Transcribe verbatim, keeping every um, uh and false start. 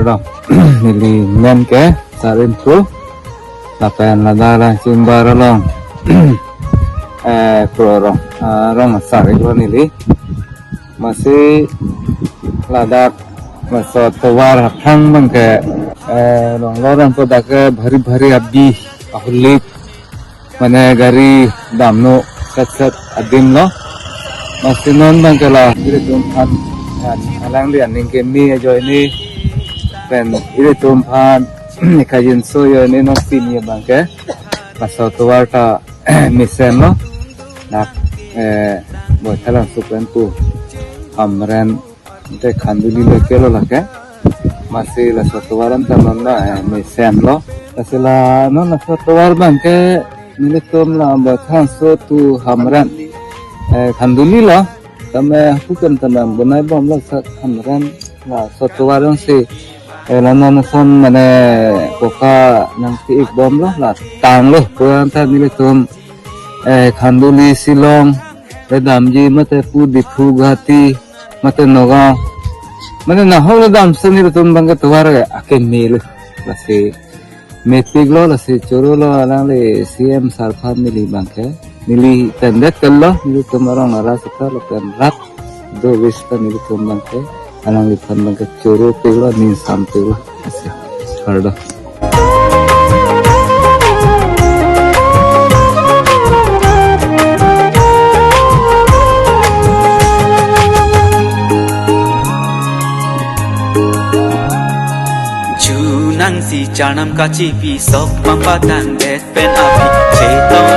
Rong, neli men ke Sar Imphu, lapen ladak Langchimbar along, eh, Kro Rong, ah, rong asar iklo neli. Masi ladak laso tovar aphrang abang ke, eh, longlo rong to dak ke bhari bhari abi ahulik, mane gari damno set set adim lo. Masi non abang ke la ilitum aphan, ya, alangli aning keme ajoine, pen ilitum aphan kajinso ajoine non pini abang ke laso tovar ta mesen lo. Dak, eh, Baithalangso pen pu Hamren te Khanduli lake lo lake. Masi laso tovar an ta non la, eh, mesen lo. Lasi la non laso tovar abang ke nelitum la Baithalangso to Hamren, eh, Khanduli lo. Tame hukum tanam bonai bom lo sa Hamren laso tovar jongsi, eh, la non ason mane koka nangpi ik bom lo, la tanglo. Puan ta nelitum, eh, Khanduli Shillong le damji mate pu Diphu Guwahati mate Nagaon, mane nahok le damsi nelitum abang ke tovar akeme lo. Lasi mepik lo, lasi choro lo, alangli C M sar aphan neli abang ke, neli tendet tel lo, nelitum arong ara seta lapen rat do vis ta nelitum abang ke alangliphan abang ke choro pik lo, ning sam pik lo. Lasi kardom. Junangsi charnam kachipi sok pampatangdet pen abi chetong